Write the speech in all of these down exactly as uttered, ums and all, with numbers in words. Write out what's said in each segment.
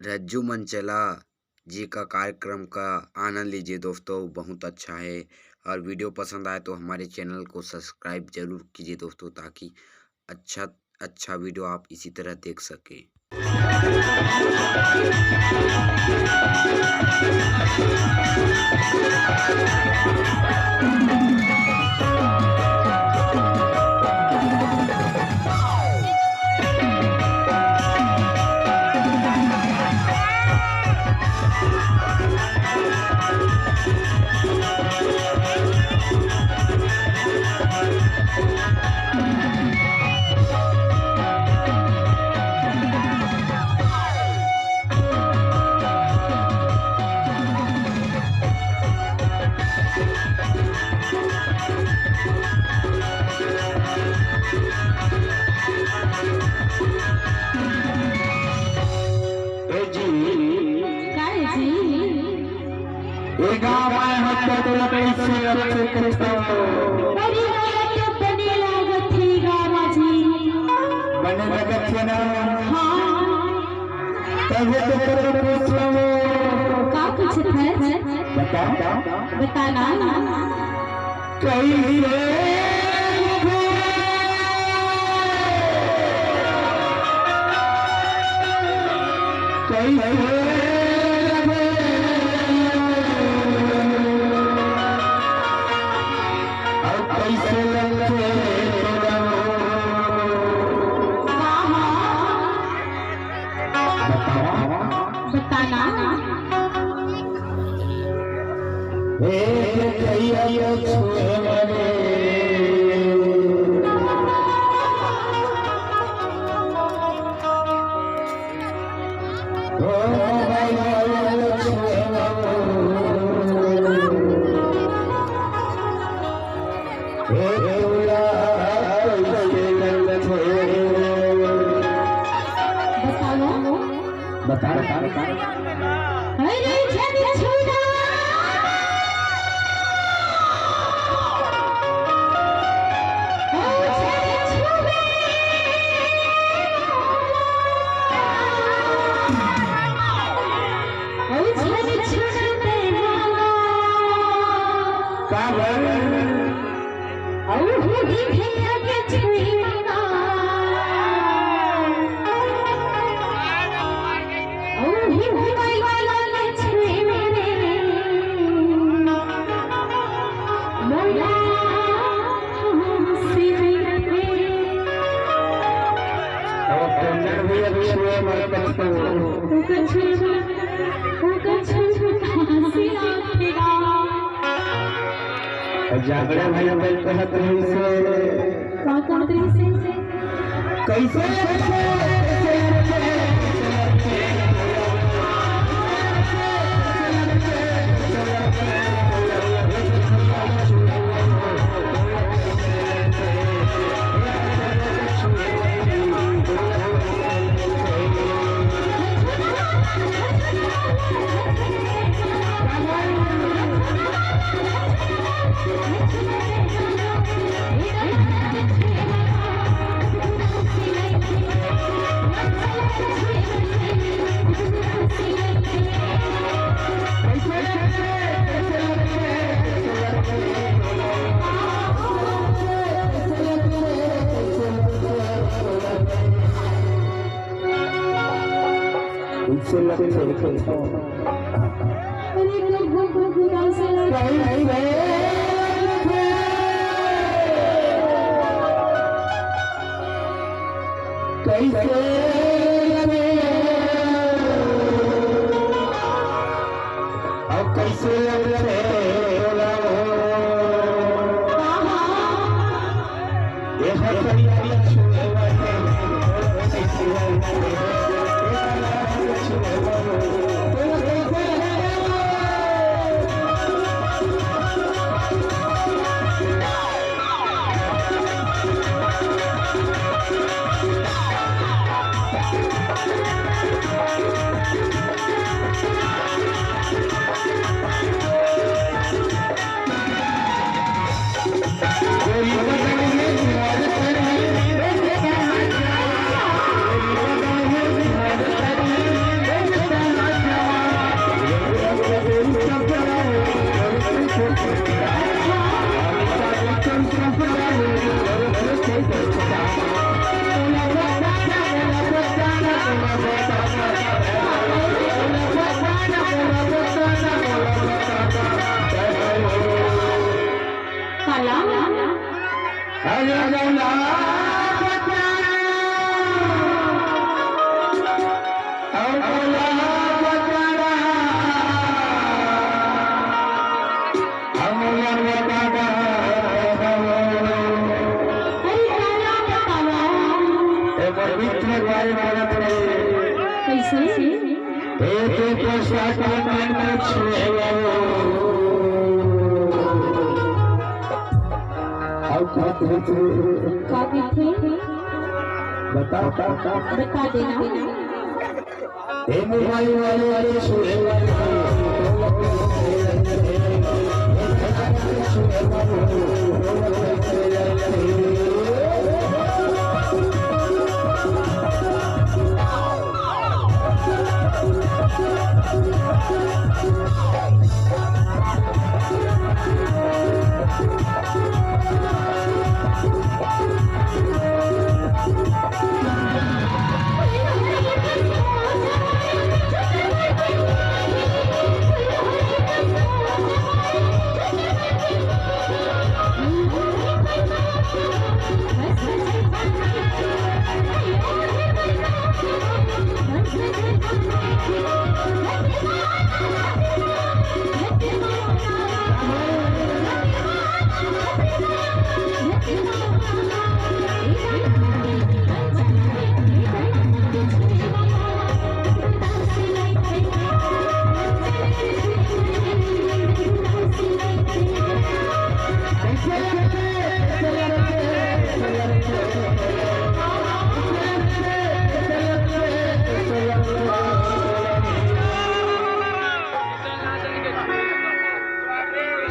रज्जू मंचला जी का कार्यक्रम का आनंद लीजिए दोस्तों, बहुत अच्छा है। और वीडियो पसंद आए तो हमारे चैनल को सब्सक्राइब जरूर कीजिए दोस्तों, ताकि अच्छा अच्छा वीडियो आप इसी तरह देख सकें। ए जी, काय जी? ए गाँव आए हस त तोला कइसे लगथे कथव? अरे, मोला तो बने लागत हे गाँव जी। बने लगत हे ना? हाँ। तभे तो तोला पूछत हँव। का पूछत हस? बता। बता ना। कइसे रथे? कइसे रथे? अउ कइसे लगथे तोला? बतावा। बताना। हे देखइया छुए मरे। ओ भाई छुए मरे। हे तोला कइसे लगथे? बताओ। बता, बता, बता। अरे झन छुड़ा। ओ झन छुड़े। ओ झन छुड़े। का बोल? अउ हुदी भैया के छुइना। अउ हुदी भैया के छुइना। मोला हंसी रे। अउ कंचन भैया छुए मत कछु। तू कछु, तू कछु हंसी आथे गा। अउ जांगड़ा भैया बइठ कहत रहिस हे। का कहत रहिस हे? कइसे? कइसे लगे? अब कइसे लगे? अउ बोला बता रहा, हम बोला बता रहा। अरे, का नाम बतावा? ए, मोर मित्र के बारे में बोलत रहे। कैसे? ए, तू तो साथ में मन में छुए वालो। अउ का कहत रहे? का कहत रहे? बता, बता, बता। बता देना। ए मोबाइल वाले, वाले छुए वाले।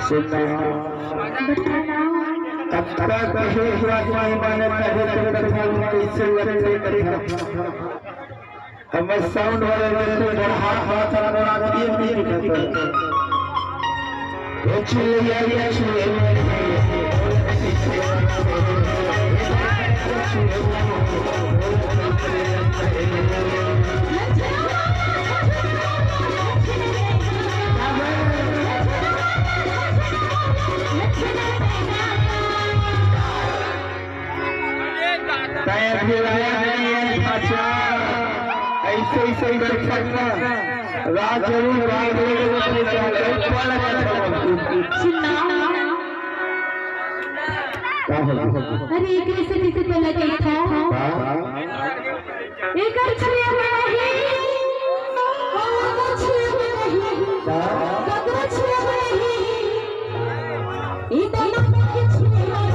सुनना। बताना। अब तक कहे हुआ नहीं माने, तबे तो कथा कैसे लगते कथा। हमर साउंड वाले में तो बढ़ा, बढ़ा, बढ़ा, बढ़ा, ये नहीं दिखाता। ये चिल्लैया, ये चिल्लैया। तैं अभी लाया नहीं है, अच्छा। ऐसे, ऐसे ही कर सकता। रात जरूर, रात जरूर, रात जरूर। सुनना। का होला? अरे, एकरे से कैसे तो लगे था? हाँ। एकर छुए में नहीं, ओकर छुए में नहीं, का? ककरो छुए में नहीं। ई तो ना के छुए में नहीं।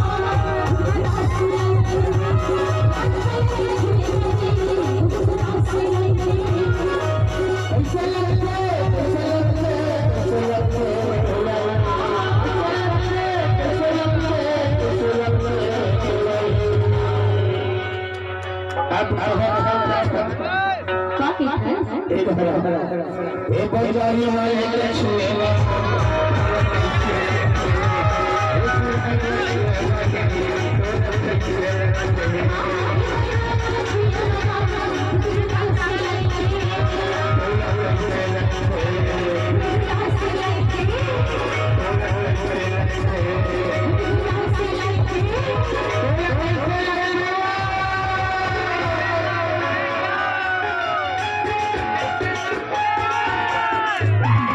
का कहत हस? ए बजारी माई के छुएला।